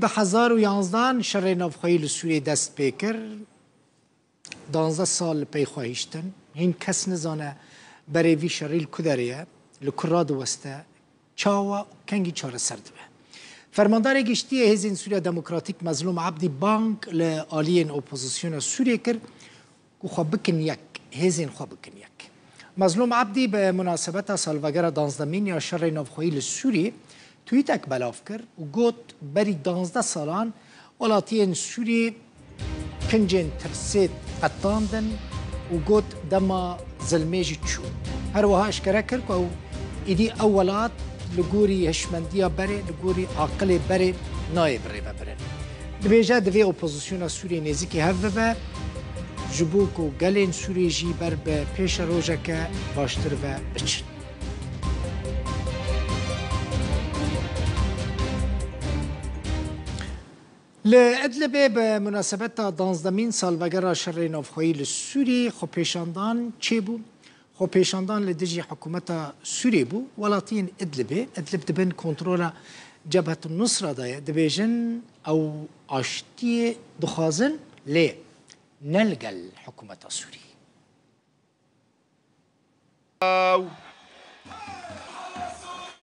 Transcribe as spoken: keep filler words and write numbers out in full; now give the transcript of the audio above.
Du hezar û yanzdan şerê navxweyî li Sûriyê dest pê kir. Danzdeh sal li pey xwe hiştin. Hîn kes nizane berê vî şerî li ku derê ye, li ku radiweste, çawa û kengî çareser dibe. Fermandarê Giştî yê Hêzên Sûriya Demokratîk Mezlûm Ebdî bang li aliyên opozisyona Sûriyê kir ku xwe bikin yek, hêzên xwe bikin yek. Mezlûm Ebdî bi munasebeta salvegera danzdemîn ya şerê navxweyî li Sûriyê tweetek belav kir û got, berî danzdeh salan welatiyên Sûriyê kincên tirsê qetandin û got, dema zilmê jî çû. Her wiha eşkere kir ku ew êdî ew welat li gorî hişmendiya berê, li gorî aqilê berê nayê birêvebirin. Dibêje, divê opozisyona Sûriyê nêzîkî hev bibe, ji bo ku gelên Sûriyê jî ber bi pêşerojeke baştir ve biçin. Li Idlibê bi munasebeta danzdemîn salvegera şerê navxweyî li Sûrî xwepêşandan çêbû. Xwepêşandan li dijî hikûmeta Sûrî bû. Welatiyên Idlibê, Idlib di bin kontrola Cebhetun Nusra de ye, dibêjin ew aştiyê dixwazin, lê ne li gel hikûmeta Sûrî.